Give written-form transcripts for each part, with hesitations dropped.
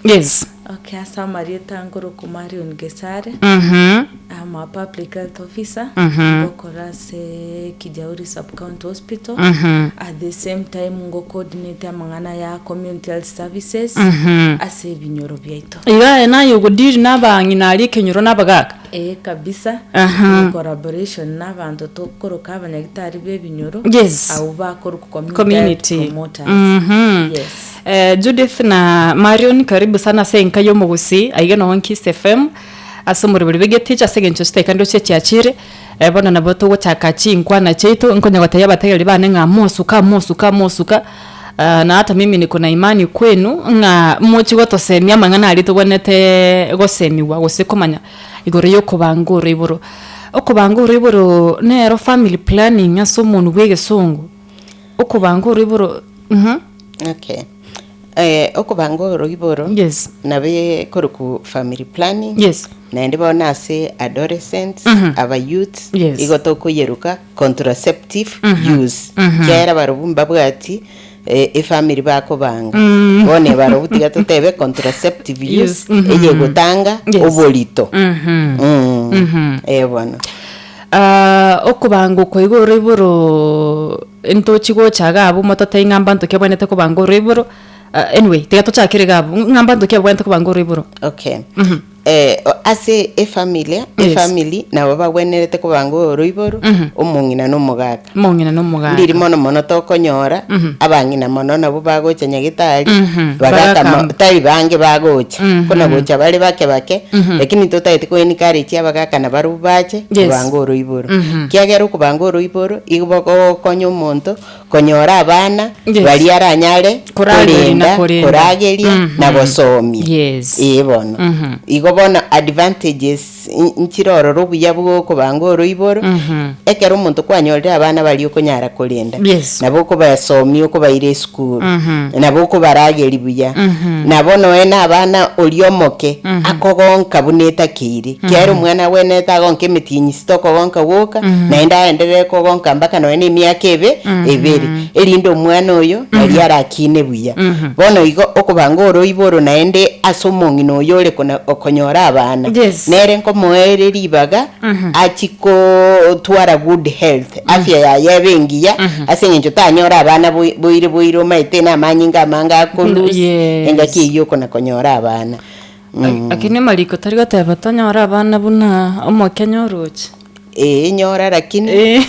Yes. Okay, ase amarieta nkorokwa Marion Gesare, Mhm. I'm a public health officer, Mhm. ngokora ase Kijauri Sub County Hospital, Mhm. at the same time ngo coordinate amang'ana ya community health services Mhm. ase ebinyoro biaito. Iga aye naye ogodeal na abang'ina aria ekenyoro na abagaka? Ee kabisa, Aha. in collaboration na abanto tokoroka abanyagitari ba ebinyoro, Yes. abwo bakorokwa community health Community. promoters. Mhm. Yes. Eh, Judith na Marion karibu sana ase enka y'omogusii aiga noo Kiss FM ase omorobori bw'egeticha ase eng'encho chidakika ndoche chiachire eh, bono nabo togochaka chinkwana chiaito nkonya gotebia abategereri bane ng'a mosuka mosuka mosuka ah, na hata mimi niko na imani kwenu ng'a mochi gotosemia amang'ana aria tobwenerete gosemiwa gose komanya igoro y'okobanga oroiboro. Okobanga oroiboro nero family planning ase omonwe bwa egesongo, okobanga oroiboro mh. Okay. Eh, okobanga oroiboro Yes. nabo ekorokwa family planning Yes. naende bono ase adolescents aba youths Yes. igo tokoyeruka contraceptive use kiagera barobwo mbabwati eh, efamily bakobanga bono barobwo tiga totebe contraceptive use Use, mhm. eyegotanga Yes. oborito Mhm. Mm. Eh, bono Ah, okobanga oko igo oroiboro ntochi gocha iga abwo mototebie ng'a mbanto ki abwenerete kobanga oroiboro, Ah, anyway tiga tochakere iga abwo, ng'a mbanto ki abwenerete kobanga oroiboro? Okay. Eh, o- ase efamily, Yes. efamily nabo bagwenerete kobanga oroiboro, omong'ina na omogaka. Omong'ina na omogaka. Ndiri mono mono tokonyora, abang'ina mono nabo bagocha nyagetari, Mhm, bagaka mo- bagaka. tari bange bagocha, kona gocha bare bake bake, lakini totagete ko encourage abagaka nabarobwo bache, Yes. kobanga oroiboro. Kiagera okobanga oroiboro, igo bogokonya omonto, konyora abana Yes. baria aranyare Korageria na korenda, korenda. korageria na Mhm. gosomia. Yes. Ee bono. Mhm. Igo bono advantages n- nchire ororo obuya bwa okobanga oroiboro, Mhm. ekero omonto kwanyorire abana baria okonyara korenda, Yes. nabo okobasomia okobaira esukuru, Mhm. nabo okobarageria buya, Mhm. nabo noe na abana oria omoke, akogonka buna etakeire, kiagera omwana agwenerete agonke emetienyi sita okogonka gwoka, naende aenderere kogonka mpaka nonya na emiaka ebe ebere, erinde omwana oyo naria arakine buya. Bono igo okobanga oroiboro naende ase omong'ina oyo ore kona okonyora abana, Yes. nere nkomoere ribaga achie kotwara good health, afya yaye ebe engiya, ase eng'encho tanyora abana boi boire boire omanyete na amanyinga amange ako lose, Yes. engaki eyio okona konyora abana. Lakini amariko tari goteba tonyore abana buna omokenya oroche. Ee nyora lakini Eh.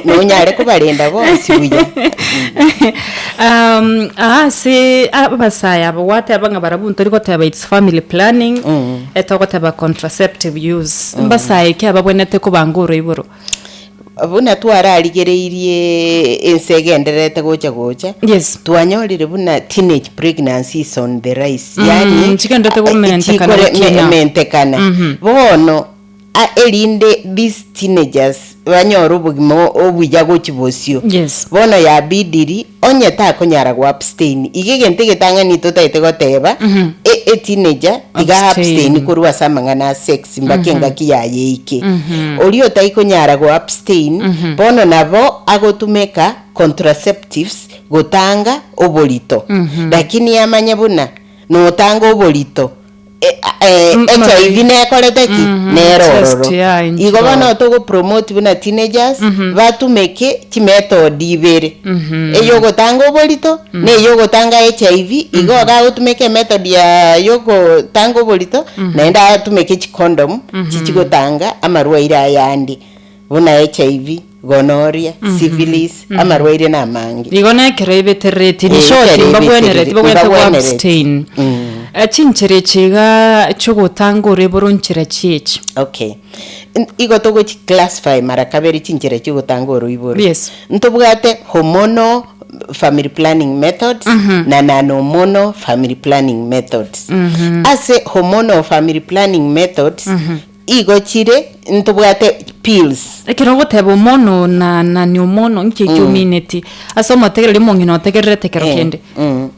nonyare kobarenda bonsi buya. Um, aa ase abasae aba gwateba ng'a barabwo ntori goteba it's family planning, etogoteba contraceptive use. Mbasae ki ababwenerete kobanga oroiboro? Buna twararigereirie ense egendererete gocha gocha, Yes. twanyorire buna teenage pregnancy is on the rise, Mm, yaani chigenderete komentekana chikore- gokina. mentekana. Bono a- erinde these teenagers banyore obogima obuya gochia bosio. Yes. Bono yabidiri onye takonyara go abstain, iga egento egetang'ani totagete goteba, e- e teenager tiga Abstain. abstain korwa ase amang'ana a sex mpaka engaki yaye eike. Oria otaikonyara go abstain, bono nabo agotumeka contraceptives gotanga oborito. Lakini amanye buna notanga oborito, HIV nekorete ki? Nere Test ororo. ya Igo intro. bono togo promote buna teenagers batumeke chimethod ibere. Eyogotanga oborito na eyogotanga HIV igo gagotumeka emethod ya yogotanga oborito naende atumeke chicondom chichigotanga amarwaire ayande buna HIV, gonorrhea, syphilis, amarwaire namange. Igo nekero ebeterereti in Eh, short ekero mbabwenereti ebeterereti, babwenerete go mbabwenereti. abstain. Eh, Chinchera echi iga chiogotanga oroiboro nchera chi echi? Okay. N- Igo togochi classify mara kabere chinchera chiogotanga oroiboro. Yes. Ntobwate hormonal family planning methods na non-hormonal family planning methods. Ase hormonal family planning methods igo chire ntobwate pills. Ekero ogoteba omono na na ni omono nki ekio omineti ase omotegereri omong'ina otegererete ekero Eh, kende. mm.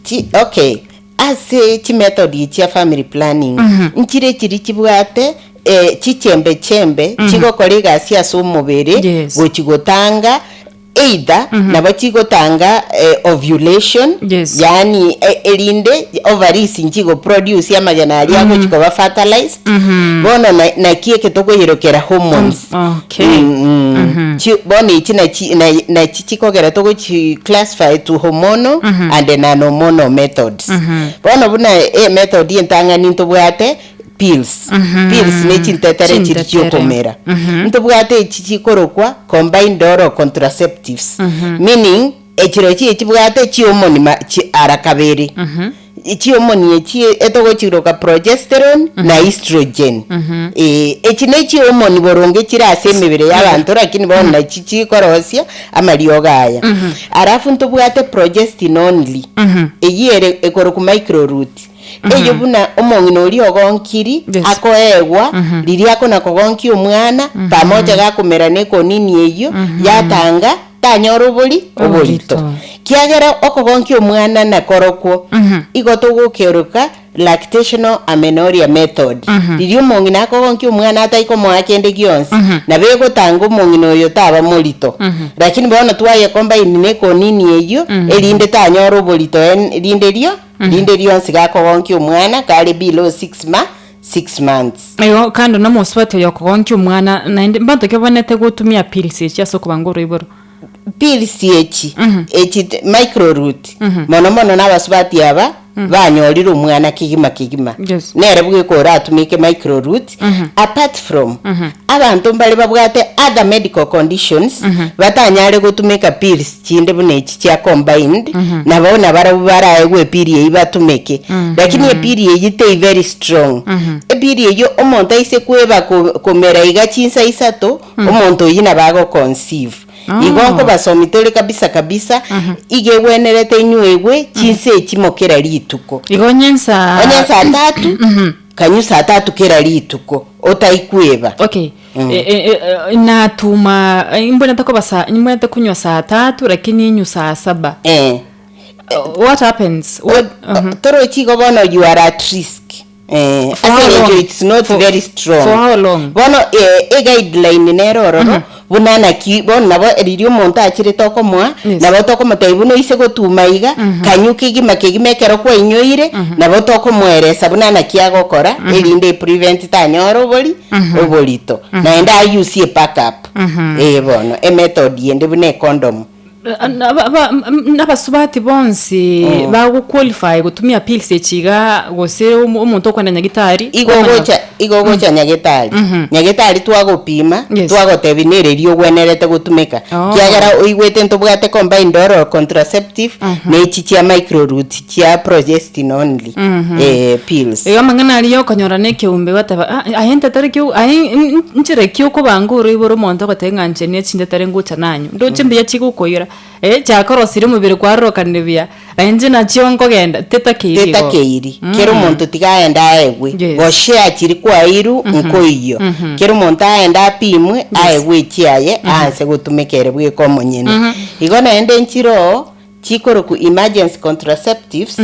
Chi, okay ase chimethod echi chia family planning nchire chiri chibwate eh, chichembe chembe chigokora egasi ase omobere Yes. gochi gotanga. Either nabo chigotanga ovulation, Yes. yaani erinde ovaries nchigoproduce amagena aria agochi koba fertilized, bono na naki eke tokoyerokera hormones. Okay. Bono echi nachi na nachi chikogera togochi classify to hormonal and non hormonal methods. Bono buna emethod entang'ani ntobwate pills. Pills ne chintetere chiri Chintetere. chiokomera. Ntobwate echi chikorokwa combined oral contraceptives, meaning echirochio echibwate chihormone ma chi ara kabere. Chihormone echi etogochiroka progesterone na estrogen. Eh, echi ne chihormone boronge chire ase emebere ya abanto lakini bono nachi chikorosia amariogo aya. Alafu ntobwate progestin only, eyio ere ekorokwa microroot. Eyio buna omong'ina oria ogonkiri Yes. akoegwa riria akona kogonkia omwana pamoja gakomera nekonini eyio yatanga tanyora obori oborito. Oborito. Kiagera okogonkia omwana nakorokwo igo togokeroka lactational amenorrhea method. Riria omong'ina akogonkia omwana atai komoa kende gionsi nabo egotanga omong'ina oyo taba morito. Lakini bono twaye combine nekonini eyio erinde tanyora oborito en rinde rio Rinde rionsi gakogonkia omwana kare below 6 ma 6 months. Igo kando na omosubati oyo okogonkia omwana naende mbanto ki obanete gotumia pills echi ase okobanga oroiboro? Pills echi echi micro root mono mono na abasubati aba banyorire omwana kegima kegima Yes. nere bweka oratumeke micro root apart from abanto mbare babwate other medical conditions batanyare gotumeka pills chinde buna echi chia combined, nabo nabarabwo baraegwe epili eyio batumeke. Lakini epili eyio tei very strong. Epili eyio omonto aise kweba ko- komera iga chinsa isato, omonto oyio nabo ago conceive. Igo nkobasomi tore kabisa kabisa, iga egwenerete inywegwe chinsa echimo kera rituko. Igo onye nsa Onye saa tatu, kanywa saa tatu kera rituko, otaikweba. Okay. Natuma imbwenerete koba saa imbwenerete kunywa saa tatu lakini inywe saa saba. Eh. What happens? What, Torochi igo bono you are at risk. Eh, For ase how eng'encho long? it's not For- very strong. for how long? Bono eh, eguideline nere ororo buna naki bono nabo riria omonto achirete okomoa Yes. nabo tokomotebia buna oise gotuma iga kanywa kegima kegima ekero kwainyoire nabo tokomoeresa buna naki agokora erinde eprevent tanyora obori oborito naende ayusie ebackup eh bono emethod ende buna econdom. Nabasubati bonsi bagoqualify gotumia pills echi igaa gose omonto okoenda nyagitari Igo ogocha igo ogocha nyagetari nyagetari twagopima Yes. twagotebia nere ri ogwenerete gotumeka Oh. kiagera oigwete ntobwate combined oral contraceptive na echi chia micro root chia progestin only eh pills. Igo amang'ana aria okonyora na ekeumbe gwateba ah aye ntetari ki aye nchera ki okobanga oroiboro omonto ogoteba ng'a inche ne chintetare ngocha nanywa, ndoche mbuya chigokoira, chiakorosirie omobere kwarorokanire buya, naye inche nachio nkogenda, tetakeiri igo. Tetakeiri, kera omonto tiga aende aegwe, Yes. goshare chiri kwairu nkoiyio, kera omonto aende apimwe, aegwe echiaye, aanse gotumeka ere bweka omonyene. Igo naende nchire oo. Chikorokwa emergency contraceptives,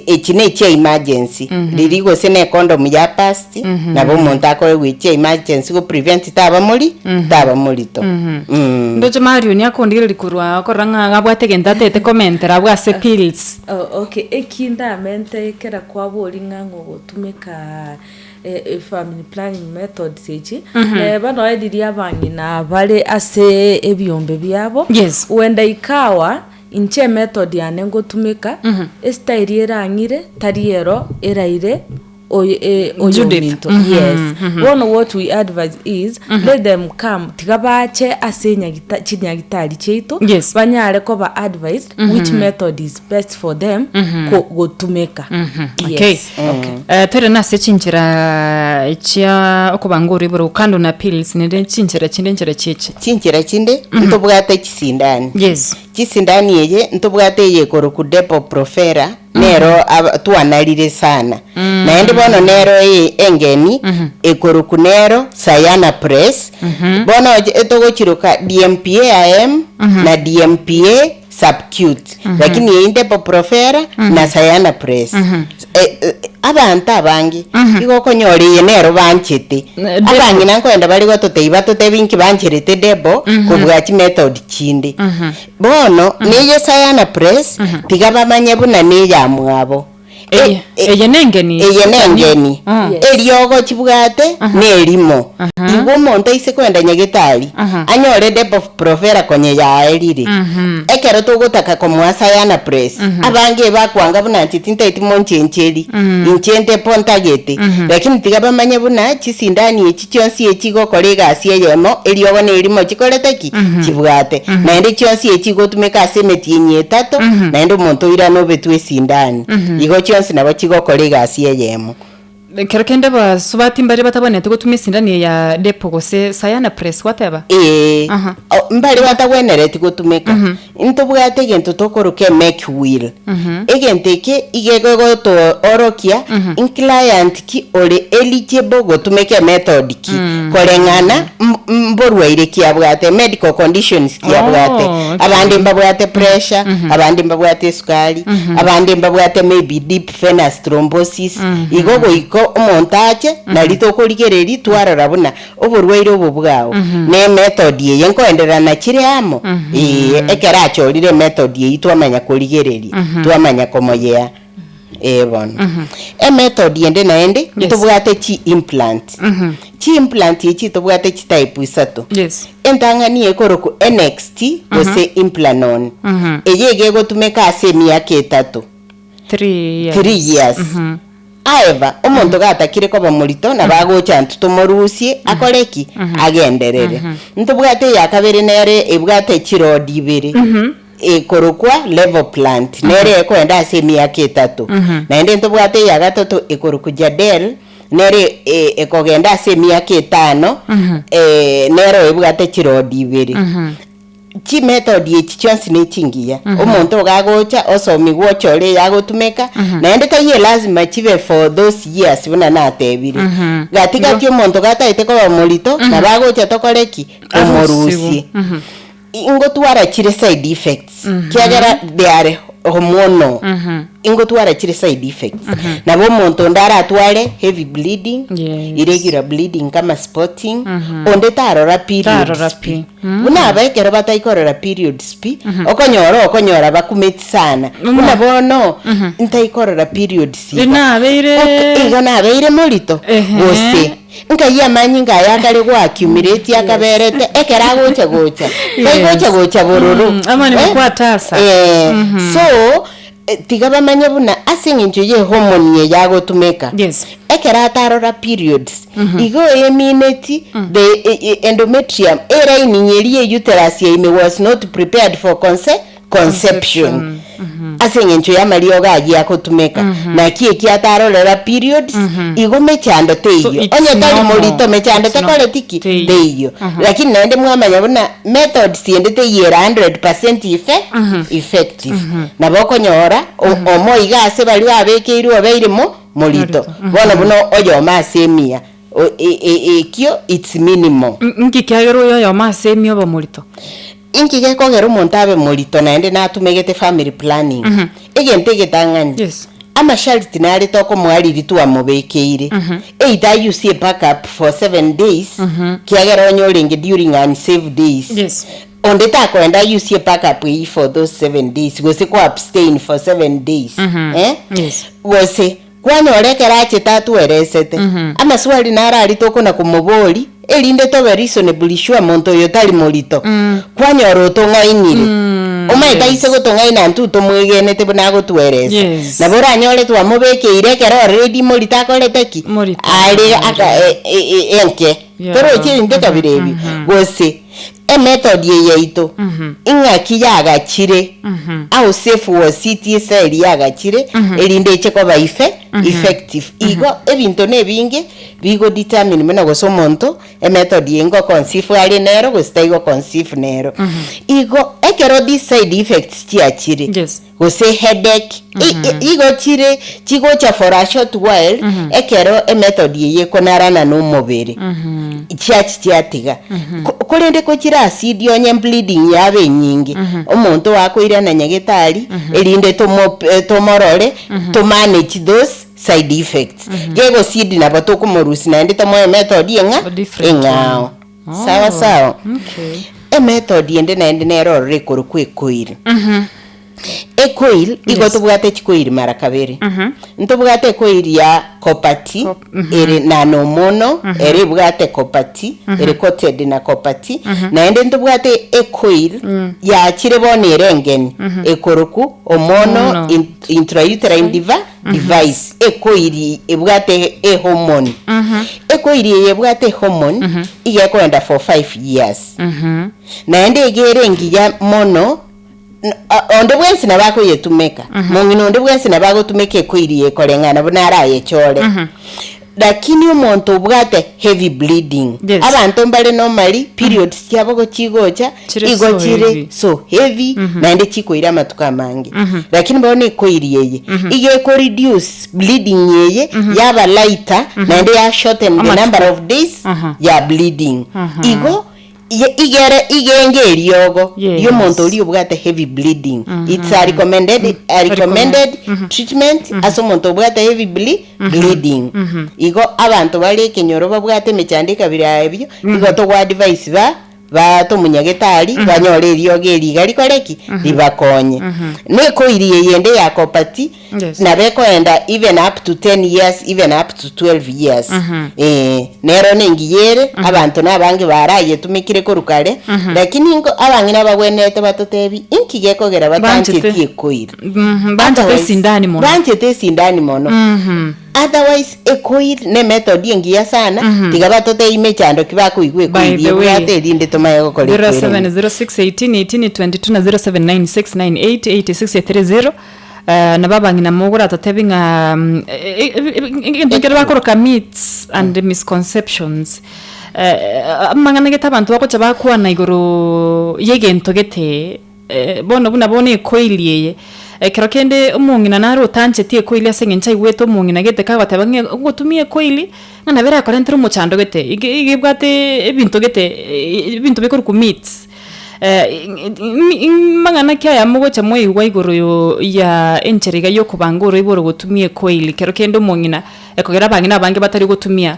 echi ne chia emergency, riria gose ne econdom ya burst, nabo omonto akoegwa echia emergency go prevent taba mori, taba morito. Ndoche Marion akondigereria korwa akorora ng'a abwate egento atagete komentera abwo ase pills. Oh okay, eki ndamente ekera kwaboria ng'a ng'o ogotumeka family planning methods echi, neba noe riria abang'ina bare ase ebiombe biabo, Yes. huenda ikawa inche emethod yane ngotumeka, estyle erang'ire tari ero eraire oyo Judith. oyominto yes. Bono what we advise is, let them come tiga bache ase enyagita chinyagitari chiaito, Yes. banyare koba advised which method is best for them ko gotumeka. Okay. Yes. Okay. Eh, tore nase chinchera chia okobanga oroiboro kando na pills nende chinchera chinde nchera chichi. Chinchera chinde ntobwate chisindani. Yes. Chisindani eye ntobwate eye ekorokwa Depo Profera nero aba twanarire sana. Naende bono nero eye engeni ekorokwa nero Sayana Press. Bono etogochiroka DMPA IM na DMPA Subcute. Lakini eye Depo Profera na Sayana Press. Abanto abange igo okonyora eye nero banchete. Debo. Abang'ina nkoenda bare gototebia batotebie inki bancherete debo kobua chimethod chinde. Bono neye Sayana Press tiga bamanye buna neyamwabo. Eye eye nengeni. Eye nengeni. Mm. Eriogo chibwate nerimo. Igo omonto aise koenda nyagetari anyore Depo Provera konye yaerire. Ekero togotaka komoa Sayana Press, abange bakwanga buna inche tintaeti monchencheri, inche ndepo ntagete. Lakini tiga bamanye buna chisindani echi chionsi echi chigokora egasi eyemo, eriogo nerimo chikorete ki? Chibwate. Naende chionsi echi chigotumeka ase emetienyi etato, naende omonto oirane obetwe esindani. Igo chionsi nabo chigokora egasi eyemo. Ekero kende abasubati mbaria batabwenereti gotumia esindani eye ya depo gose sayana press gwateba? Ee, Aha. o- mbare batagwenereti gotumeka. Ntobwate egento tokoroka emake will. Egento eke iga egotoorokia nclient ki ore eligible gotumeka emethod ki, koreng'ana m- mborwaire ki abwate, medical conditions ki abwate. Oh, okay. Abande mbabwate pressure, abande mbabwate esukari, abande mbabwate maybe deep venous thrombosis, igo goika omonto ache nari tokorigereria twarora buna oborwaire obo bwao na emethod eye nkoenderera chire amo, ee, ekero achorire emethod eyio twamanya korigereria, twamanya komoyea ee bono. Emethod ende naende, Yes. ntobwate chi implant. Chi implant echi ntobwate chitype isato. Yes. Entang'ani ekorokwa NXT gose Implanon. Eye iga egotumeka ase emiaka etato. 3 years. 3 years. However, omonto gatakire koba morito nabo agocha intwe tomorusie akore ki? Agenderere. Ntobwate eya kabere nere ebwate chirodi ibere ekorokwa level plant nere ekoenda ase emiaka etato. Naende ntobwate eya gatato ekorokwa Jadelle nere ekogenda ase emiaka etano nero ebwate chirodi ibere. Chimethod echi chionsi ne chingiya, omonto iga agocha osomigwe ochore eyagotumeka, naende taiyo elasima chibe for those years buna natebire. Gati gati omonto gatagete koba morito, nabo agocha tokore ki? Tomorusie. Ingotwara chire side effects, kiagera they are hormonal, ingotwara chire side effects. Nabo omonto onde aratware heavy bleeding, Yes. irregular bleeding kama spotting, onde tarora Tarora periods pi. pi. Buna aba ekero bataikorora periods pi, okonyora okonyora bakumeti sana. Buna bono, ntaikorora periods iga. Nabeire. Ok, iga nabeire morito, Ehe. gose nkai amanyinga aya akare go accumulate akaberete, ekero agocha gocha, taigocha gocha bororo. Ama Eh? nigokwatasa. Eh, so, tiga bamanye buna ase eng'encho ye hormone eye yagotumeka, Yes. ekero atarora periods, igo emineti the endometrium, elining eria ye uterus ya ime was not prepared for conce conception. Ase eng'encho y'amariogo ayio agotumeka, naki eki atarorera periods, igo mechando teiyo. So it's Onye tari normal. morito mechando It's normal. takoreti ki? Teiyo. Teiyo. Lakini naende mwamanya buna methods ende teiyo ere 100% effe effective. Nabo okonyora o- omo iga ase baria babekeirwe obeire mo morito. Bono buna oyomo ase emia o- e- e- ekio it's minimal. Nki kiagera oyo oyomo ase emia obe omorito? Inki gekogera omonto abe morito naende natumegete family planning? Egento egetang'ani, Yes. amasharti nare tokomoa riria twamobekeire, either ayusie backup for 7 days, kiagera onye orenge during unsafe days, Yes. onde takoenda ayusie backup eyio for those 7 days, gose ko abstain for 7 days, eh? Yes. Gose, kwanyora ekero achete atweresete, amaswali naro aria tokona komoboria, erinde tobe reasonably sure monto oyo tari morito, kwanyora otong'ainire. Omanyete aise gotong'aina intwe tomwegenete buna agotweresa. Yes. Nabo oranyore twamobekeire ekero already morito akorete ki? Morito. Are aka e- e- e- enke. Yeah. Toroche ebinto kabere ebi. Gose, emethod eye yaito, ing'aki yagachire, how safe was it ase eria yagachire, erinde eche koba efe effective. Igo ebinto na ebinge, bigo determine buna gose omonto, emethod eye ngo conceive are nero gose taigo conceive nero. Igo ekero these side effects chiachire, Yes. gose headache, i- i- igo chire chigocha for a short while, ekero emethod eye ekonarana na omobere, chiachi chiatiga. Ko- Korende ko chirasidi onye bleeding yaba enyinge, omonto akoirana nyagetari, erinde tomo tomorore, to manage those. side effects. Gegosidi nabo tokomorusia naende tomoe emethod eng'a A different eng'ao. one. Oh, Sawa sawa. okay. Emethod ende naende nere ororo ekorokwa ecoil. Ecoil igo tobwate chicoil mara kabere. Ntobwate ecoil ya copper T ere nanomono ere ebwate copper T ere coated na copper T naende ntobwate ecoil yachire bono ere engeni ekorokwa omono Mono. in- intrauterine diva device ecoil ebwate ehormone. Ecoil eye ebwate ehormone iga ekoenda for 5 years. Naende iga ere engiya mono N- o- onde bwensi nabo akoyetumeka, mong'ina onde bwensi nabo agotumeka ekoiri eye koreng'ana buna arayechore. Lakini omonto obwate heavy bleeding, Yes. abanto mbare normally periods chiabo go chigocha, Chire igo so chire heavy. so heavy naende chikoira amatuko amange. Lakini bono ekoiri eye, iga eko reduce bleeding eye yaba lighter naende ya shorten the Amatuko. number of days Aha. ya bleeding. Aha. Igo Ye- igere igenge eriogo Yes. riomonto oria obwate heavy bleeding it's a recommended, a recommended treatment ase omonto obwate heavy ble bleeding igo abanto bare ekenyoro babwate emechando ekabira aya ebio igo togo advise ba batomonyagetari banyore eriogo eri iga rikore ki ribakonye. Na ekoiri eye ende ya copper T Yes. nabo ekoenda even up to 10 years even up to 12 years eh, nero nengiya ere abanto na abange barayetumekire korwa kare lakini inko abang'ina bagwenerete batotebi inki gekogera Banchete. batancheti ekoiri Mhm, banchete Otherwise, esindani mono. banchete esindani mono otherwise ekoiri ne method engiya sana tiga batotebi mechando ki bakoigwa By ekoiri the way, ebwate erinde tomaye gokora ekoiri 0706181822 na 0796988630 Eh, nabo abang'ina mogoratotebie ng'a mm, e- e- e- egento ekere bakoroka myths and misconceptions Eh, amang'ana gete abanto bagocha bakwana igoro ya egento gete eh, bono buna bono ekoili eye, ekero kende omong'ina nare otancheti ekoili ase eng'encho aigwete omong'ina gete kagoteba ng'a ogotumia ekoili, ng'a nabo erakorentere omochando gete, iga iga ebwate ebinto gete ebinto bikorokwa myths. Mang'ana ki aya mogocha mwaigwa igoro ya enchera iga y'okobanga oroiboro gotumia ekoili kero kende omong'ina ekogera abang'ina abange batari gotumia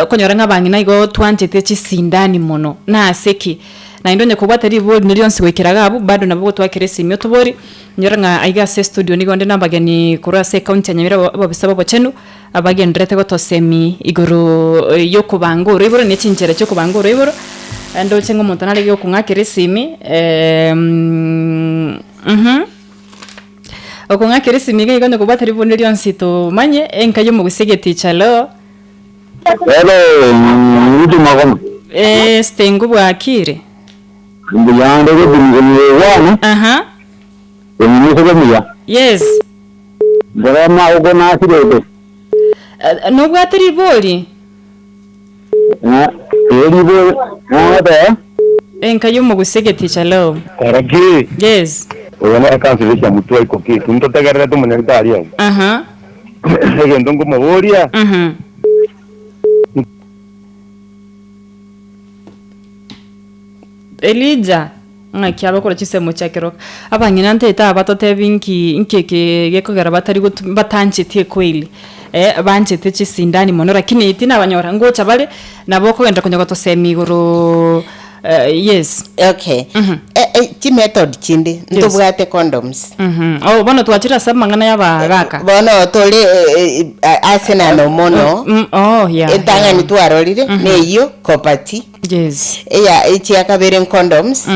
okonyora ng'a abang'ina igo twanchete chisindani mono nase ki? Naende onye kobwate ribori rinde rionsi goikera iga abwo bado nabo ogotwakera esimi otobori nyora ng'a aiga ase estudio nigo onde na abageni korwa ase ecounty ya Nyamira ababisa b'obochenu abagendererete gotosemia igoro y'okobanga oroiboro ne chinchera chi'okobanga oroiboro, ndoche ng'a omonto narenge gokong'akera esimi mh, okong'akera esimi iga igo onye kobwate ribonde rionsi tomanye, enka y'omogusii egeticha hello. Hello, Ruth Magoma. Eh, Stengu bwakire? Mbuya ande gotimiga Aha, Eminyuso buya. yes. Ndora amagoko nasirete. Eh, Nobwate ribori? Eh, eribo nagoteba. Enka y'omogusii egeticha hello. Koraki. Yes. Oyo nere kansibesia motwe aiko ki. Ntotegererete omonyagetari aye. Aha. Egento nkomoboria. Mhm. Elijah, ng'aki abakora chinsemo chia keroka. Abang'ina ntaete aba batotebi nki nki eke gekogera batari gotu batancheti ekoili, eh banchete chisindani mono lakini tinabanyora ngocha bare, nabo okogenda konya gotosemia igoroo yes. Okay. Eh, eh, chimethod chinde ntobwate condoms Mhm. Oh, bono twachire ase amang'ana ya abagaka. bono tore eh, eh, ase nano mono Mm, oh, yeah, entang'ani yeah. twarorire neyio copper T Yes. eya echia kabere condoms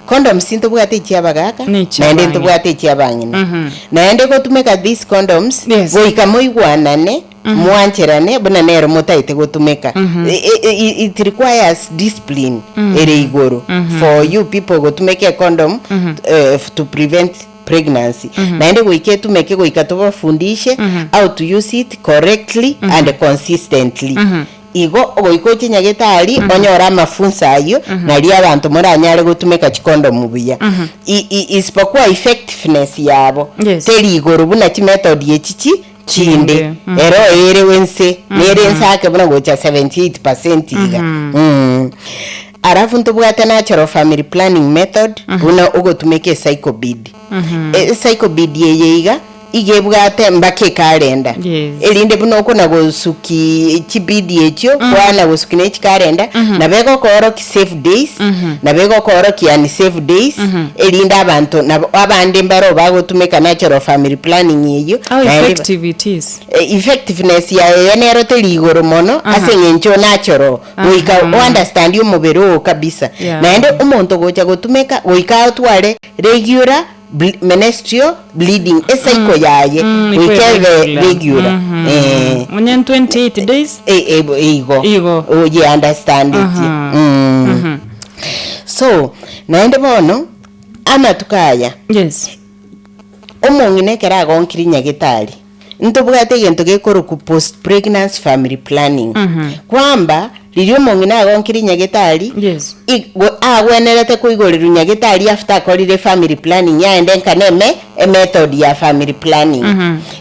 condoms ntobwate echia abagaka Ne echia naende abang'ina. ntobwate echia abang'ina naende gotumeka these condoms Yes. goika moigwanane mwancherane buna nero motaete gotumeka I- i- it requires discipline ere igoro for you people gotumeka econdom eh, to prevent pregnancy naende goika etumeke goika tobafundishe how to use it correctly and consistently Igo ogoika oche nyagetari onyore amafunso ayio nario abanto moranyare gotumeka chikondomu buya. I- i- Isipokuwa effectiveness yabo Yes. teri igoro buna chimethod echi chi chinde Chinde, mm. ero ere ense nere ense ake buna gocha 78% iga mm. Alafu ntobwate natural family planning method buna ogotumeka ecycle bead. Ecycle bead eye iga. Iga ebwate mpaka ekalenda. Yes. Erinde buna okona gosuki chibidi echio, kwana gosuki ne chikalenda, nabo egokoorokia safe days, nabo egokoorokia unsafe days, erinde abanto nabo abande mbaro bagotumeka natural family planning eyio, How naende ba- effective it is. Eh, effectiveness yaye nero teri igoro mono ase eng'encho natural goika o understand omobere oo kabisa. Yeah. Naende omonto gocha gotumeka goika otware regular ble menstrual bleeding ecycle yaye iko goika ebe regular. regular eh. Onye 28 days. E- e- igo Igo. oye understandeti mm. So naende bono amatuko aya Yes. omong'ina ekero agonkire nyagetari ntobwate egento gekorokwa post pregnancy family planning kwamba riria omong'ina agonkire nyagetari Yes. agwenerete koigorerwa nyagetari after akorire family planning yaende nka eme emethod ya family planning.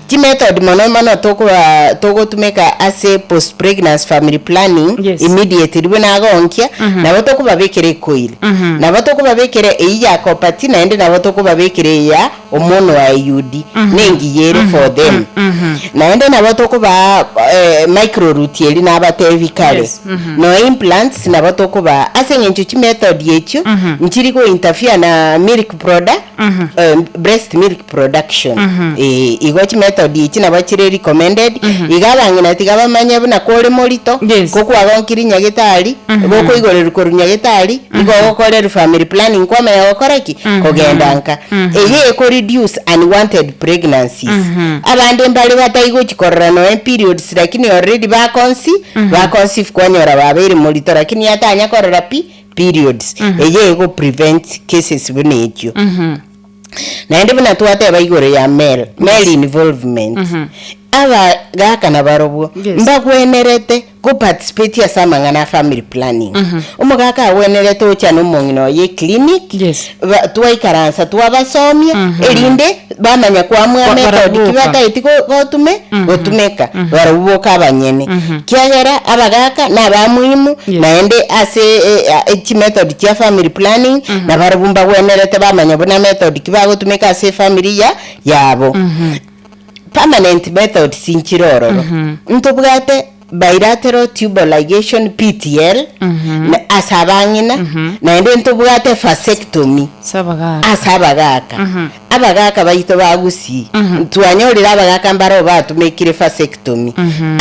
Chimethod mono mono tokoba togotumeka ase post pregnancy family planning immediately buna agonkia nabo tokobabekera ecoil, nabo tokobabekera eyio ya copper T, naende nabo tokobabekera eya omono wa IUD nengiya ere for them. Naende nabo tokobaa micro root eri nabatebi kare. No implants nabo tokobaa ase eng'encho chimethod echio nchiri go interfere na milk proda breast milk production. Eh, igo chimethod echi nabo chire recommended iga abang'ina tiga bamanye buna kore morito kokwagonkiri nyagetari gokoigorerwa korwa nyagetari igo ogokorerwa family planning kwamanya gokora ki? Kogenda nka. Eye eko reduce unwanted pregnancies. Abande mbare bataigochi korora noe periods lakini already baconce baconceive kwanyora babeire morito lakini atanya korora pi periods. Eye ego prevent cases buna echio. Naende buna twateba igoro ya male, male involvement, abagaka nabarobwo mbagwenerete go participate ase amang'ana a family planning. Omogaka agwenerete ocha na omong'ina oye eclinic, ba twaikaransa twabasomia, erinde bamanya kwamua Kwa- method ki baraboka. batageti go- gotume gotumeka barabwo boka abanyene. Kiagera abagaka na abamuhimu naende ase chimethod chia family planning nabarabwo mbagwenerete bamanya buna method ki bagotumeka ase efamily ya yabo. Permanent methods nchire ororo. Ntobwate bilateral tubal ligation BTL na ase abang'ina naende ntobwate vasectomy Ase abagaka. ase abagaka. Abagaka baito ba Gusii twanyorire abagaka mbaro batumekire vasectomy.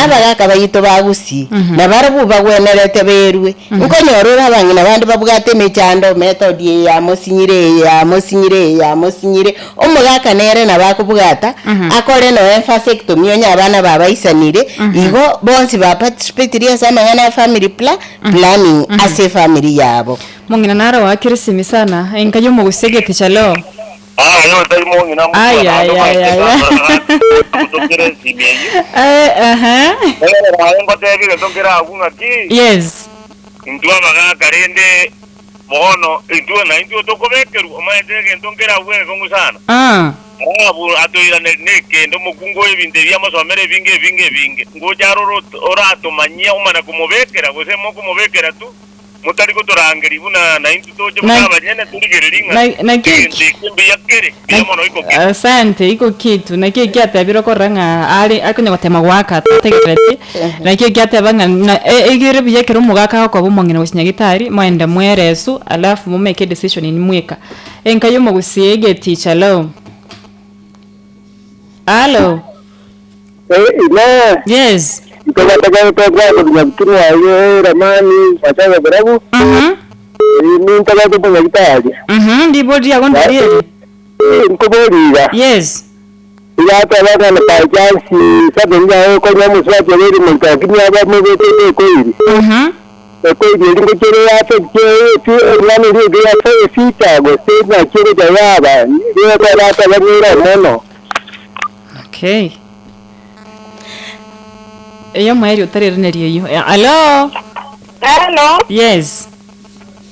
Abagaka baito ba Gusii nabarabwo bagwenerete berwe. Nkonyora ore abang'ina bande babwate emechando method eye yamosinyire eye yamosinyire eye yamosinyire. Omogaka nere nabo akobwata akore noe vasectomy onye abana babaisanire igo bonsi ba participatiri ase amang'ana a family pla planning ase efamily yabo. Mong'ina naro oakire simi sana, enka y'omogusii egeticha leo. Ah, oyo otari mong'ina Ai, ai, ai, ai. motokere esimi eyio. Eh, aha. Ekero naye ngotebi egento nkere abwo ng'aki, intwe abagaka rende bono intwe naintwe tokobekerwa, omanyete egento nkere abwo egekong'u sana. Rahabu atoiraneri nekende, omokungu oyo ebinto ebi amosomere ebinge ebinge ebinge, ngocha arore oratomanyie omana komobekera, gose mokomobekera tu, motari gotorangeria buna naintwe toche buna Na- abanyene torigererie ng'a na- naki- egento eke mbuya kere, mbuya mono iko kere. Asante, iko kitu naki ekiatebire okorora ng'a are akonya gotema goaka atategerereti, naki ekiateba ng'a na e- egere buya ekero omogaka agokoba omong'ina gochia nyagetari, moende mweresu alafu momake edecision inwe mweka. Enka ya omogusii egeticha hello. Hallo. Inee, Yes. ntogategerete gwaka nyabitunwa aye Ramani Machaga Birabu, nintagete omonyagitari. Ndibori riago ndarieri. Nkobori iga. Igateba ng'a na by chance something yaye konya omosubati oria ere morito lakini yaba amobekete ekoiri. Ekoiri eria ngochia ere affect eng'ana eria ege yafa efita gose naki egocha yaba nigo erateba ng'a ere mono. Okay. Eyo omoerio otareraneria eyio. Hallo. Hello. Yes.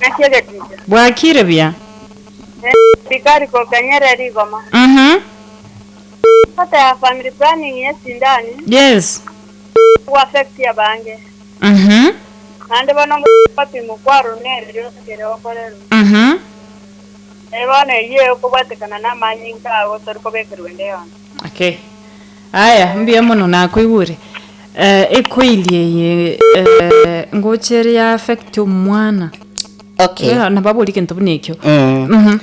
Naki egeticha? Bwakire buya. Bikari kokanyera rigoma. Kata ya family planning yesindani. Ku affect abange. Naende bono bapimwa kwarora nere riosekere okorerwa. Bono eyio ekobwatekana na amanyinga ago tori kobekerwa ende yonsi. Okay. Aya, mbuya mono nakoigure. Eh, ekoili eye eh, ngocha ere ya affect omwana. Okay. Eh, nababori gento buna ekio. Mm. Mhm.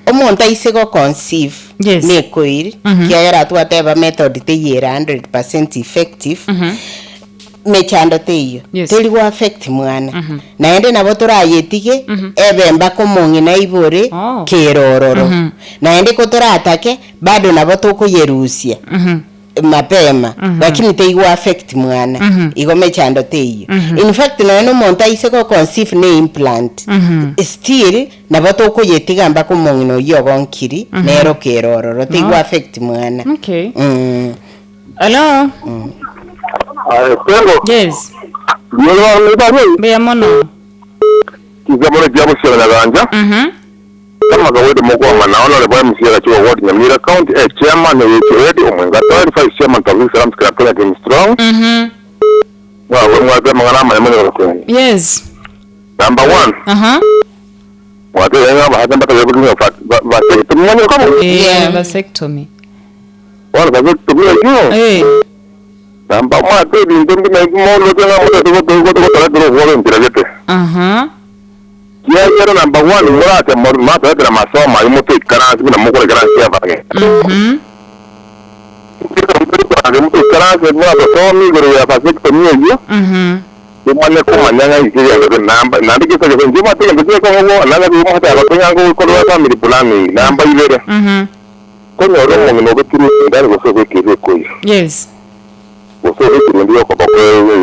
Omonto aise go conceive Yes. na ekoil, kiagera twateba method teiyo ere 100% effective, mechando teiyo, Yes. teri go affect mwana. Naende nabo torayetige, ebe mpaka omong'ina aibore Oh. kere ororo. Naende ko toratake, bado nabo tokoyerusia mapema, lakini teigo affect mwana, igo mechando teiyo. In fact nonya na omonto aise go conceive ne implant, still nabo tokoyetiga mpaka omong'ina oyio ogonkiri, nero kere ororo, teigo affect mwana. Okay. Mm. Hello. Aye, Pengo, Yes. ndiyo barwe, Mbuya mono. kizamoro kia busiera nyaganja. Mhm. Kama kawaida mokwama na honorable MCA Gachiwa Ward Nyamira County, eh, chairman wa HOD Omwenga Town, vice chairman Tawil Salam Club Kenya Team Strong. Mhm. Mwa mwa tema ngana ma yamwe kwa. Yes. Number 1, Aha. mwa tema ngana ba hata bata kutumia fa ba tumanya kama. Eh, Yeah. vasectomy. Wala ba tumia hiyo. Eh. Number 1, te bintu ndi na mo lo tenga mo to to to to to to to to to Aha. Kiagera number 1 murate murate tera masoma imutu ikaransi na mukore karansi yabange. Mhm. Mutu ikaransi murate somi igoro ya vasectomy hiyo. Mhm. Tumanye kumanya ikiriya namba nandike kese njuma tege ndike ko ngo nanga ko mata ba ko ngo ko ro family planning namba ibere Mhm. ko nyoro mo no beturu ndari go so ko kire ko Yes. go so ko ndiyo ko ko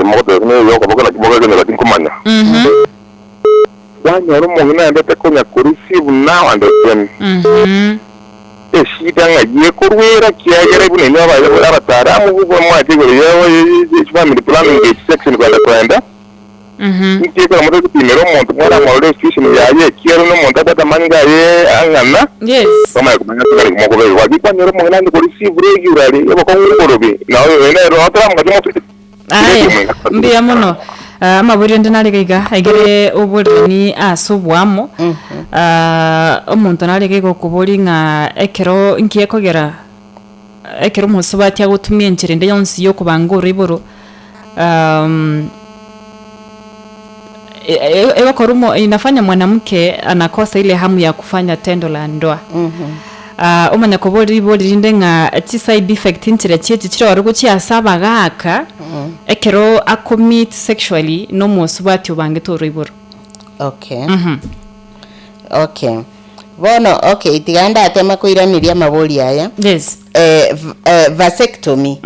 mo ko ne yo ko ko na ko ko na kumanya Mhm. wanyoro mo na ndete ko nya ko receive now and then Mhm. eshida nga ye kurwera kiagera bune ne aba abataramu kuko mwati go yewe family planning section kwa kwenda Mhm. nkekora moto kupimira omuntu mwana mwarore situation yaye kiero n'omuntu akwata gaye ang'ana Yes. bamara kumanya tukari kumokobere wagikwanyora omuntu nandi kuri receive regularly ebakongorobe nawe nero ataramuka motu Aya, mbuya mono. Ah, amaburi ndi narega iga egere oborani ase obwamo Ah, omonto narega iga okobori ng'a ekero nkiye kogera ekero omosubati agotumia enchera ende yonsi ya okobanga oroiboro um, egokora omo inafanya mwanamke anakosa ile hamu ya kufanya tendo la ndoa. Ah, omanya kobori ribori rinde ng'a chi side effect nchire chiechi chirore gochia ase abagaka ekero acommit sexually na omosubati obangete oroiboro. Okay. Okay. Bono okay, tiga ndatema koiraniria amabori aya. Yes. Eh, eh, vasectomy.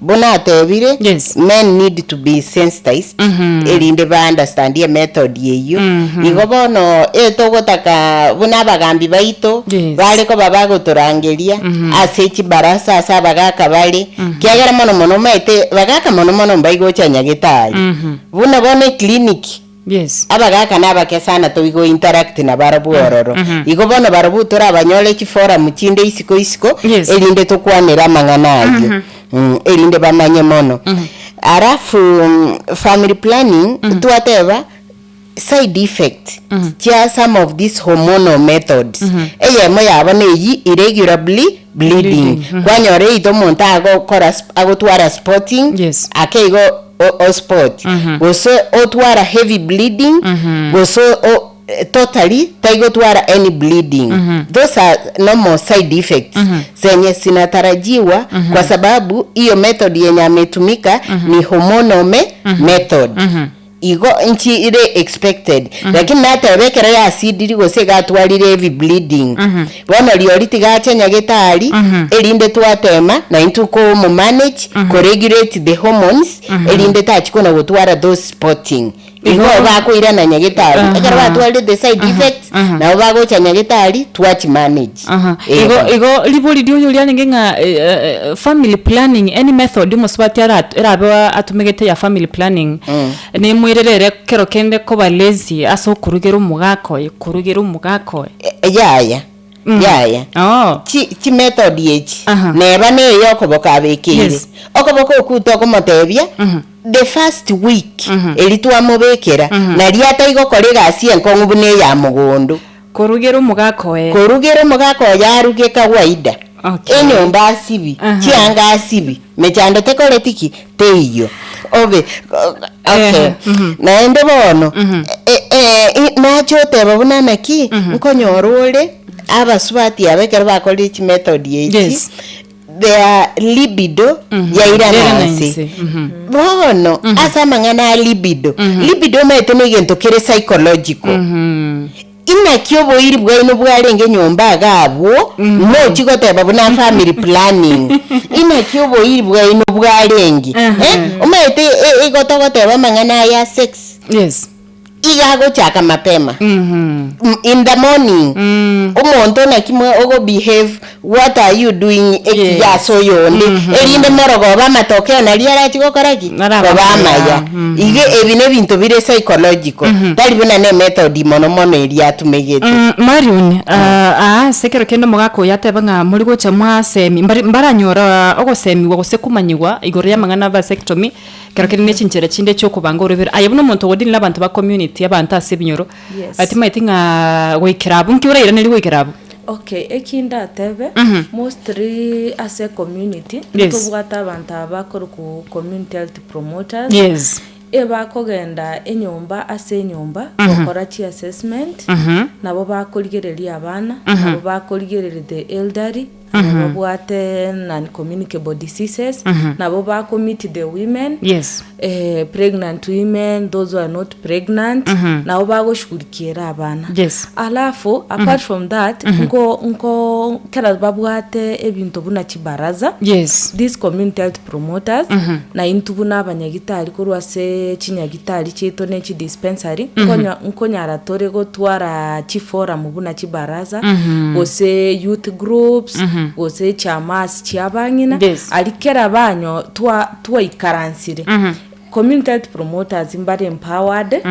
Buna atebire Yes. men need to be sensitized erinde ba understand ye method yeyo. Igo bono etogotaka buna abagambi baito Yes. bare koba bagotorangeria ase chibarasa ase abagaka bare kiagera mono mono maete bagaka mono mono mbaigocha nyagetari. Buna bono clinic Yes. abagaka nabake sana toigo interact na barabwo ororo. Igo bono barabwo torabanyore chiforum chinde isiko isiko Yes. erinde tokwanera amang'ana ayio. Erinde bamanye mono. Alafu family planning twateba side effect chia some of these hormonal methods. Eyemo yabo neyi irregular bleeding. Bleeding. Kwanyora eito omonto agokora agotwara spotting Yes. ake igo o spot gose otwara heavy bleeding gose o totally taigotwara any bleeding. Those are normal side effects zenye zinatarajiwa kwa sababu hiyo method yenye ametumika ni hormonal method. Igo nchi ire expected. Lakini natebekera ya acidiri gose gatwarire heavy bleeding. Bono riori tigacha nyagetari erinde twatema na intu ko mu manage ko regulate the hormones erinde tachikona gotwara those spotting. Igo bakoirana nyagetari ekero batwarire the side effects nabo bagocha nyagetari twachi manage. Igo igo ribori rioyo riarenge ng'a family planning any method omosubati erabe atumegete ya family planning nimwirerere kero kende koba lazy ase okorugera omogaka oye korugera omogaka oye. Yaya. Yaya. Oh. Chi chi method echi Aha. neba neyo okoboka abekeire Yes. okoboka okuta okomotebia the first week eri twamobekera nari ataigokora egasi enkong'u buna eya mogondo Korugera omogaka oye. Korugera omogaka oye aruge kawaida. Okay. Enyomba asibi, Aha. chianga asibi, mechando tekoreti ki? Teiyo. Obe okay. Ehe, mhm. Naende bono, e- e- i- nache oteba buna naki, nkonyora ore, abasubati aba ekero bakorire chimethod echi, Yes. their libido yairana Yairana nse. inse, mhm. Bono, ase amang'ana a libido, libido omanyete na egento kere psychological. Inaki oboiri bwaino bwarenge nyomba iga abwo, mochi goteba buna family planning. Inaki oboiri bwaino bwarenge? Eh, omanyete e- igo togoteba amang'ana aya a sex, Yes. iga agochaka mapema. In the morning, omonto naki mwa ogo behave, what are you doing ekiya Yes. ase oyonde, erinde morogobe amatokeo naria arachi gokora ki? Araba Koba amaya. amaya. Iga ebi na ebinto bire psychological, tari buna ne emethod mono mono eria atumegete. Marion, aa ase ekero kende omogaka oyo ateba ng'a mori gocha mwasemi mbari mbaranyora ogosemigwa gose komanyigwa igoro y'amang'ana a vasectomy, ekero kende ne chinchera chinde chi'okobanga orobere. Aye buna omonto ogodili na abanto ba community, abanto ase ebinyoro, Yes. timaeti ng'a goikera abwo, nki orairanerie goikera abwo? Okay, eki ndatebe, mostly ase ecommunity, Yes. ntobwate abanto aba bakorokwa community health promoters, Yes. ebakogenda enyomba ase enyomba, gokora chiassessment, nabo bakorigereria abana, nabo bakorigereria the elderly, aba babwate non communicable diseases, nabo bako meet the women, Yes. pregnant women, those who are not pregnant, nabo bagoshughulikiera abana. Yes. Alafu apart from that, nko nko kera babwate ebinto buna chibaraza, Yes. these community health promoters, na intwe buna abanyagitari korwa ase chinyagitari chiaito na echidispensary, nkonya nkonyara tore gotwara chiforum buna chibaraza, gose youth groups, gose chiamas chia abang'ina, Yes. aria kera banyo twa twaikaransire, community health promoters mbare empowered,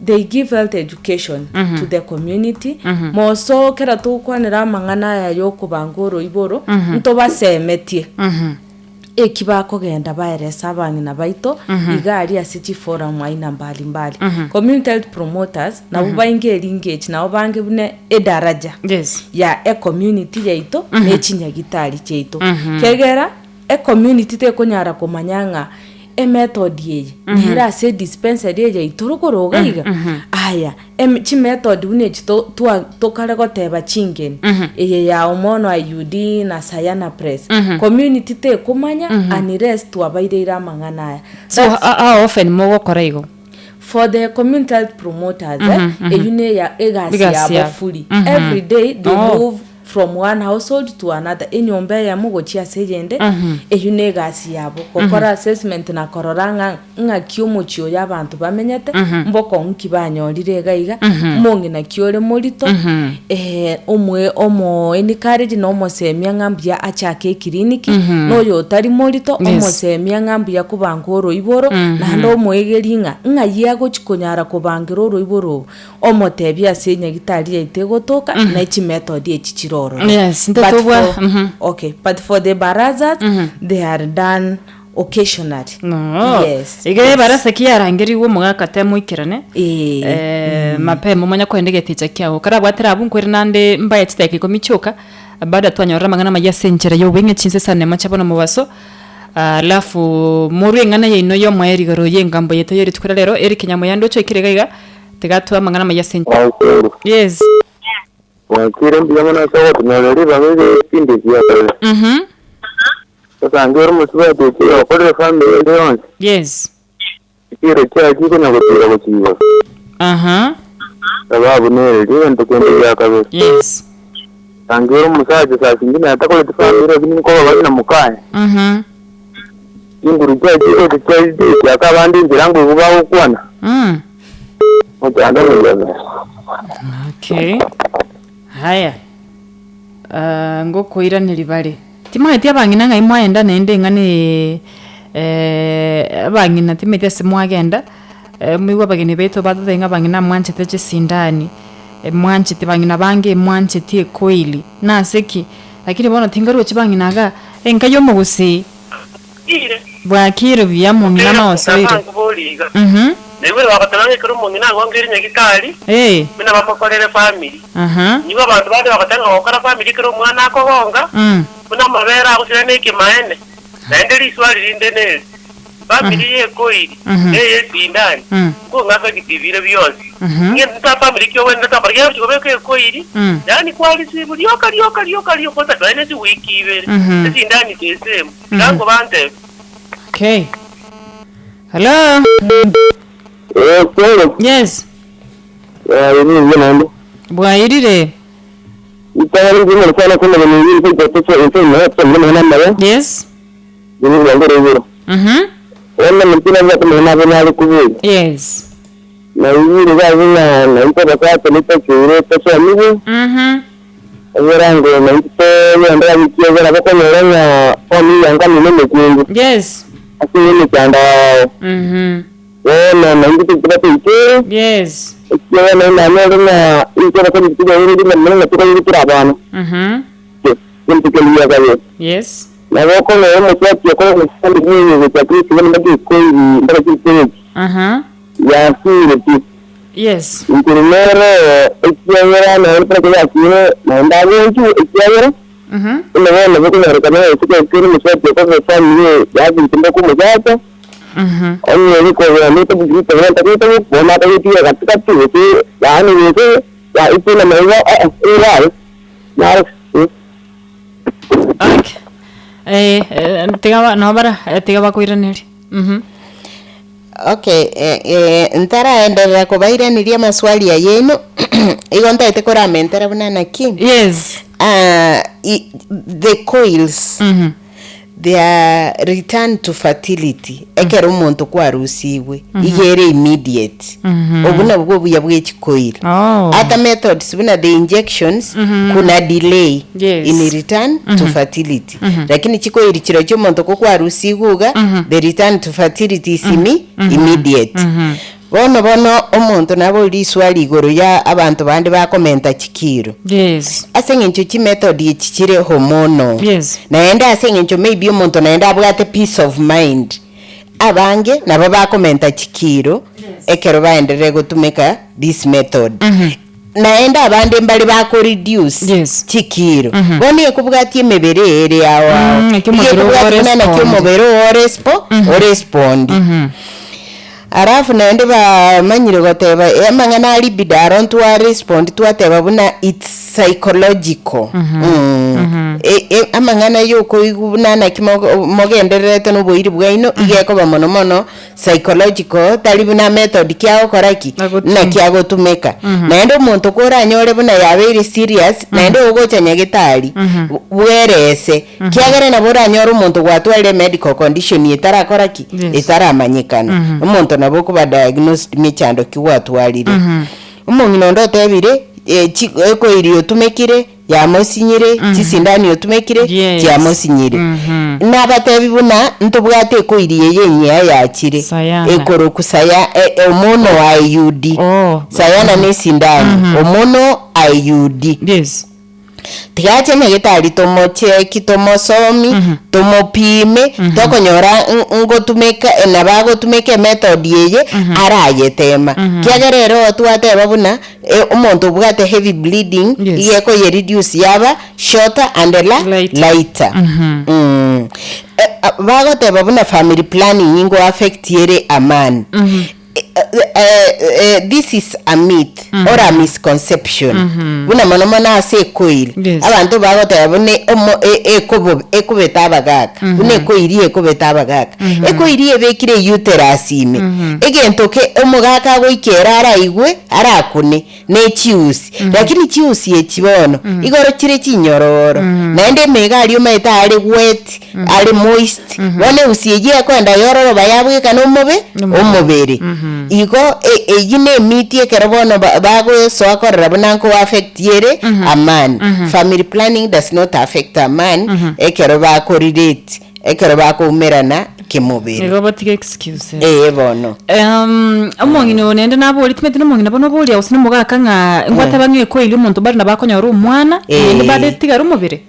they give health education to the community, moso kera togokwanera amang'ana aya ya okobanga oroiboro, ntobasemetie eki bakogenda baerese abang'ina baito, iga aria ase chiforum aina mbali mbali. Community health promoters, nabwo bainge eringage, nabo bange buna edaraja Yes. ya ecommunity yaito, na echinyagitari chiaito. Kegera, Ecommunity tekonyara komanya ng'a emethod eye nere ase edispensary eye yaito rogoro iga iga, aya em chimethod buna echi to twa tokare goteba chingeni, eye ya hormonal IUD na sayana press, community tekomanya unless twabaireire amang'ana aya. So That's how often mogokora igo? For the community health promoters eh, eyio neya egasi Egasi yabo yabo. fully. Every day they Oh. move from one household to another, enyomba eyemo gochia ase eyende, eyio na egasi yabo, gokora assessment na korora ng'a ng'aki omochie oyo abanto bamenyete, mbokong'u ki banyorire iga iga, omong'ina ki ore morito, omwe omo encourage na omosemia ng'a mbuya achake eclinic, na oyo otari morito, Yes. omosemia ng'a mbuya kobanga oroiboro, naende omoegeri ng'a ng'ai agochi konyara kobangera oroiboro obo. Omotebie ase enyagitari yaito egotoka, na chimethod echi chire ororo. Yes, But ntatobwa- for- mhm. Okay, but for the barazas, they are done occasionally. No. Yes, Iga yes. ebarasa ki yarangerigwe omogaka temoikerane. Eh. Eh, mapema omanye koenda egeticha kiago. Karabwatire abwo nkwere nande mbae chidakika ikomi chioka, baada twanyorire amang'ana amaya ase enchera ya obweng'e chinsa isano na emo chia bono mobaso, alafu morue eng'ana yaino ya omoerio igoro ya engambo yaito ya rituko ria rero, Eric Nyamoyanda ochoikire iga iga, Tiga toe amang'ana amaya ase inche. Mwaikuru. Yes. Mwachire mbuya mono ase ogotonyorera ribaga ere ebipindi ebi biakorire. Mhm. Sasa ange ore omosubati ochi okorire family ende yonsi, Yes. chikiro chiaye chikonya gotira gochia igoro. Aha. Sababu nere eria egento kende gia kabere. Yes. Ange ore omosacha saa zingine atakoreti family lakini nkoba bare na mokaye. Mhm. Chinguru chiaye chigocha chiaye chiaka abande enchera ngoigwa bagokwana. Mm. Mochando noyomera. Okay. Haya. Ah, ngokoiraneria bare. Timanyeti abang'ina ng'ai mwaenda naende eng'ana eye eh, abang'ina timanyeti ase mwagenda, eh, moigwe abageni baito batotebia ng'a abang'ina mwanchete chisindani, mwanchete bang'ina bange mwancheti ekoili, nase ki? Lakini bono tingarochi bang'ina igaa, enka ya omogusii, bwakire buya mong'ina nosoire. Mhm. Naigure bagoteba ng'a ekero omong'ina agongeire nyagitari, Eh. buna bamokorere family. Aha. Nigo abanto bande bagoteba ng'a gokora family ekero omwana akogonga, buna amabere agosira nekimaene. Naende riswali rinde neri, family y'ekoiri, na ey'esindani, nkong'aka giti bire bionsi. Ng'e nta family ki ogwenerete okora? Ekiagera gochia kobeka ekoiri, yaani kwarisibu rioka rioka rioka rioka otatoe ne chiwiki ibere, esindani the same. Tiga nkobantebie. Okay. Hello. Eh, kweli. Yes. Eh, ni ndio naende. Bwairire. Itang'ani ndimo sana kuna ni ni kwa kwa kwa na kwa na na na. Yes. Ni ni ngoro ngoro. Ona mtina za kuna na na ali kubu. Yes. Na yiri ga na na iko ba ka ni pa chure pa cha ni. Orango na ito ya ndara bikiye gara bako nyora oni yanga ni ne kungu. Yes. Asi ni chanda. Ona na ito kwa kwa Yes. Ekiagera na na na na iko ba ko ni ni na na ko ni kira bana. Kintu keliya gabe. Yes. Na boko na omuswaki okora omusandi nyinyi kya Kristo bana bagi ko mbara kiri Ya sire ti. Yes. Ntirmere ekiagera na mpaka kwa kire na ndago nchu ekiagera. Ina bana boko na rekana ekyo kiri muswaki okora family ya bintu ko mujata. Onye ni ko ya ni to bigi to na to to bona to ti katikati ti ya ni ni ya ipo na maiwa eh eh na Okay. Eh, eh, tiga ba no bara eh, tiga bakoiraneria. Okay, eh, eh, ntaraenderera kobairaniria maswali yenu igo ntaete koramentera buna naki Yes. uh, the coils their return to fertility ekero omonto kwarusiwe igere immediate obu nabwo obuya bwa echikoil Oh. other methods buna the injections kuna delay Yes. in return to fertility lakini chikoili chiro chio omonto kokwarusiwe iga the return to fertility is immediate bono bono omonto nabo riswali igoro ya abanto bande bakomenta chikiro Yes. ase eng'encho chimethod echi chire hormonal Yes. naende ase eng'encho maybe omonto naende abwate peace of mind abange nabo bakomenta chikiro ekero baenderere gotumeka this method naende abande mbari bako reduce Yes. chikiro bono ekobwatia emebere ere ao ao Ekio omobere Ekobwatia buna naki orespond. omobere orespo orespondi Alafu naende bamanyire goteba amang'ana a libido aro ntwarespond twateba buna it's psychological. Amang'ana yokoigwa buna naki mogendererete na oboiri bwaino igekoba mono mono psychological tari buna method kiagokora ki Agotumeka. naki agotumeka. Naende omonto koranyore buna yabeire serious naende ogocha nyagetari bwerese kiagera nabo oranyore omonto gwatwarire medical condition etarakora ki Yes. etaramanyekana omonto nabo okoba diagnosed mechando ki gwatwarire. Omong'ina onde otebire ekoiri otumekire yamosinyire chisindani otumekire Yes. chiamosinyire. Nabatebi buna ntobwate ekoiri eye enyia yachire Sayana. ekoroku saya omono IUD. Oh. Sayana ne esindani omono IUD. Yes. Tigache nyagetari tomocheki tomosomi tomopime tokonyora ngotumeka nabagotumeka emethod eye arayetema kiagera ero twateba buna omonto obwate heavy bleeding Yes. igeko ye reduce yaba shorter and Lighter. lighter. Bagoteba buna family planning ingo affect ere a man. This is a myth or a misconception. Buna mono mono ase ekoil. Yes. Abanto bagoteba buna ekobeta abagaka. Buna ekoiri ekobeta abagaka. Ekoiri ebekire uterus ime. Egento ke omogaka agoikera araigwe arakune ne chiusi. Lakini chiusi echi bono igoro chire chinyororo. Naende emega aria omanyete are wet, are moist. Bono eusi eyio ekoenda yororoba yabweka na omobe omobere. Igo eyio na emiti ekero bono bagosoa korora buna nko affect ere a man. Family planning does not affect a man ekero bakorelate ekero bakoumerana kemobere. Igo batige excuses. Ee bono. Omong'ina oyo naende nabori timanyeti na omong'ina bono oboria gose na omogaka ng'a ngwateba ng'a ekoiria omonto bari nabo akonyora omwana, naende bado etigare omobere?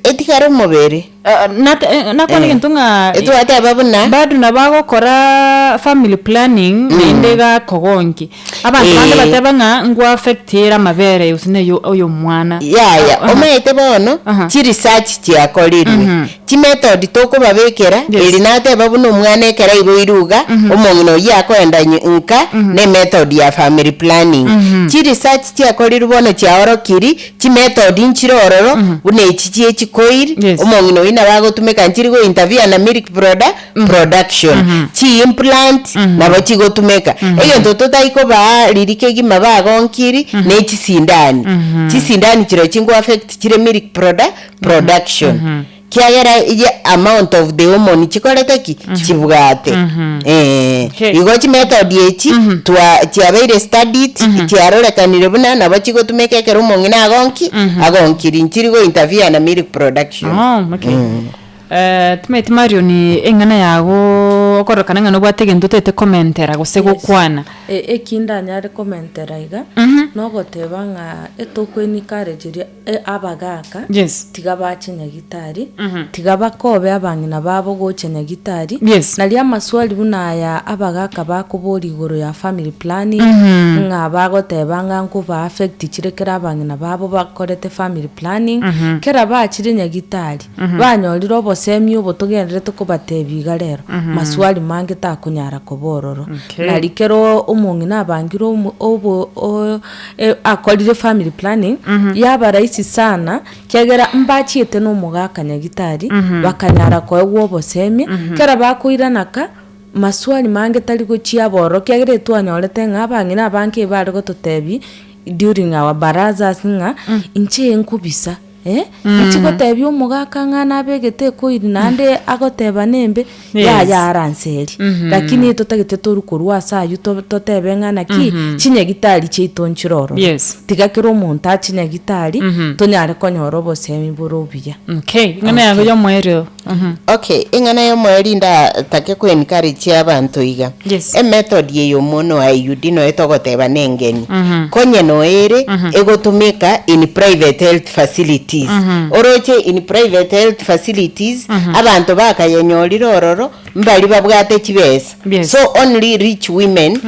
Etigare omobere. Nakwana egento ng'a Etwateba buna bado nabo agokora family planning naende gakogonki. Abanto bande bateba ng'a ngwa affect ere amabere gose na oyo omwana. Yaya, omanyete bono, chiresearch chiakorirwe, chimethod tokobabekera, eri nateba buna omwana ekero aiboirwe iga, omong'ina oyio akoenda nka, ne emethod ya family planning. Chiresearch chiakorirwe bono chiaorokiri, Chimethod nchire ororo, buna echi chie chikoil, Yes. omong'ina oyio nabo agotumeka nchiri go interfere na milk proda production. Chi implant nabo chigotumeka. Egento totari kobaa riria kegima bagonkiri ne chisindani. Chisindani chirochio nko affect chire milk proda production. Kiagera ye amount of the hormone chikorete ki? Chibwate. Eeh. Okay. Igo chimethod echi twa chiabeire studied, chiarorekanire buna nabo chigotumeka ekero omong'ina agonki agonkiri nchiri go interfere na milk production. Oh, okay. Eh, timanyeti Marion eng'ana yago okororekana ng'a nobwate egento otagete komentera gose Yes. gokwana. E- eki ndanyare komentera iga, nogoteba ng'a etoko encourage ria abagaaka, Yes. tiga bache nyagitari, tiga bakobe abang'ina babo gocha nyagitari, Yes. nario amaswali buna aya abagaaka bakoboria igoro ya family planning, ng'a bagoteba ng'a nkoba affect chire kera abang'ina babo bakorete family planning, kera bachire nyagitari, banyorire obosemia obo togendererete kobatebia iga rero, maswali mange takonyara koba ororo. Okay. Nari kero omong'ina abangire omo obo o. Akorire family planning, yaba rahisi sana, kiagera mbachiete na omogaka nyagitari, bakanyara koegwa obosemia, kera bakoirana ka, maswali mange tari gochia abororo, kiagera etwanyorete ng'a abang'ina abange ebare gototebia during our barazas ng'a, inche nkobisa. Eh, inchi gotebia omogaka ng'a nabegete ekoiri naende agoteba nembe, Yes. yaya aranserie. Lakini totagete torwe korwa ase aywo to- totebe ng'a naki, chinyagitari chiaito nchire ororo. Yes. Tiga kera omonto ache nyagitari, tonyare konyora obosemi bore obuya. Okay, ing'ana yago ya omoerio. Okay, eng'ana ya omoerio ndatake ko encourage abanto iga. Yes. Emethod eye omono IUD noyo togoteba nengeni. Konye noyo ere egotumeka in private health facilities. Oroche in private health facilities, abanto bakayenyorire ororo, mbari babwate chibesa. Yes. So only rich women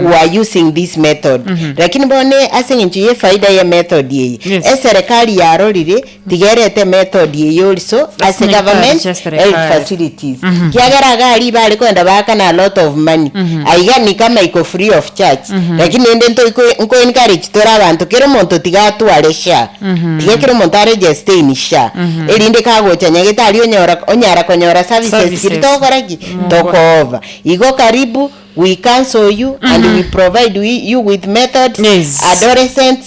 were using this method. Lakini bono ase eng'encho ye faida ye method eye, Yes. eserekari yarorire Tiga erete emethod eye oriso ase Nyagitari government chia health serikali. facilities. Kiagera iga aria bare kogenda baakana a lot of money. Aiga ni kama iko free of charge. Lakini rende ntoiko nko encourage tore abanto kera omonto tiga atware SHA. Tiga kera omonto aregister in SHA. Erinde kagocha nyagetari onyora onyara konyora services Services. chiria togokora ki? Tokoova. Igo karibu We counsel you and we provide we, you with methods Yes. adolescents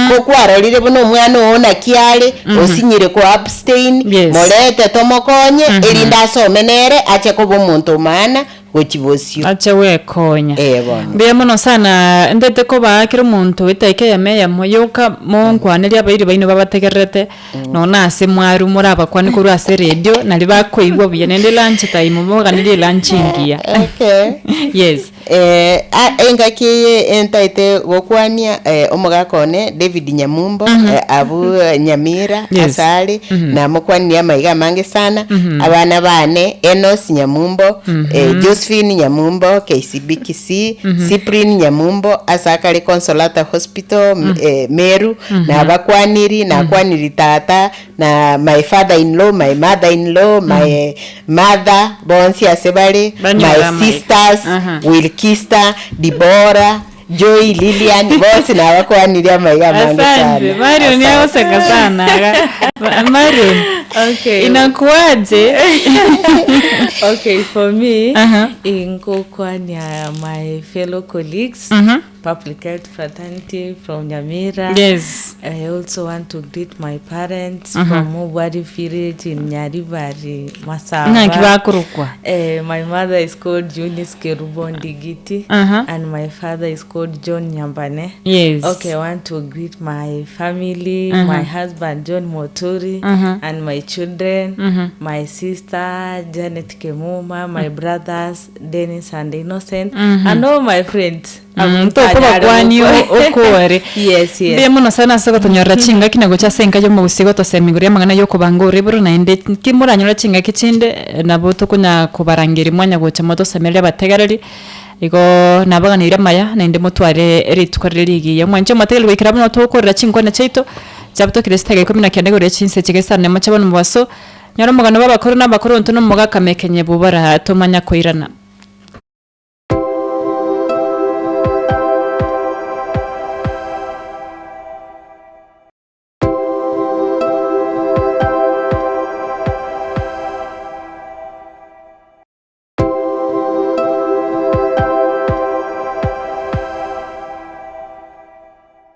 ko kwarorire buna omwana oo naki are osinyire ko abstain Yes. morete tomokonye erinde asome nere ache koba omonto omaana gochi bosio Ache gwekonya. Eh, bono. Mbuya mono sana ntete kobaa kera omonto etaika eyemo eyemo yoka monkwanerie abairi baino babategererete Nonya nase mwarwa morabakwane korwa ase eredio, nario bakoigwa buya, naende lunch time moganerie lunch engiya. Okay. Yes. Eh, a- engaki eye entaete gokwania eh, omogaka one David Nyamumbo eh, abwo eh, Nyamira Yes. ase are namokwanirie amaiga amange sana abana bane Enos Nyamumbo eh, Josephine Nyamumbo KCB Kisii Cyprian Nyamumbo ase akare Consolata Hospital m- eh, Meru Nabakwaniri, nakwaniri tata, na my father in law, my mother in law, my mother, bonsi ase bare, Banyore my amaika. sisters, Aha. Wilkista, Dibora, Joy, Lilian, bonsi nabakwanirie amaiga amange Asante. sana. Marion Asante. agoseka sana aga. Marion. Okay. Inakuaje? Okay, for me, Aha. ingokwania my fellow colleagues, Public Health Fraternity from Nyamira. Yes. I also want to greet my parents from Mubwari village in Nyaribari, Masaba. Ng'aki bakorokwa? Eh, my mother is called Eunice Kerubo Ndigiti and my father is called John Nyambane. Yes. Okay, I want to greet my family, my husband John Moturi and my my children, my sister Janet Kemuma, my brothers Dennis and Innocent, and all my friends. Abwo ntanyare Tokobakwani gokwa- okore. Yes, yes. Mbuya mono sana ase ogotonyorera chingaki na gocha ase enka y'omogusii gotosemia igoro y'amang'ana y'okobanga oriboro naende ki moranyore chingaki chinde nabo tokonya kobarangeria mwanya gocha motosemererie abategereri igo nabaganeirie amaya naende motware rituko rire rigiya. Omwanche omotegereri goikera buna togokorera chinkwana chiaito chiabutokire chidakika ikomi na kenda igoro ya chinsa echi gesa nemo chia bono mobaso, nyora omogano bwa abakoro na abakoro intwe na omogaka mekenye bobara tomanya koirana.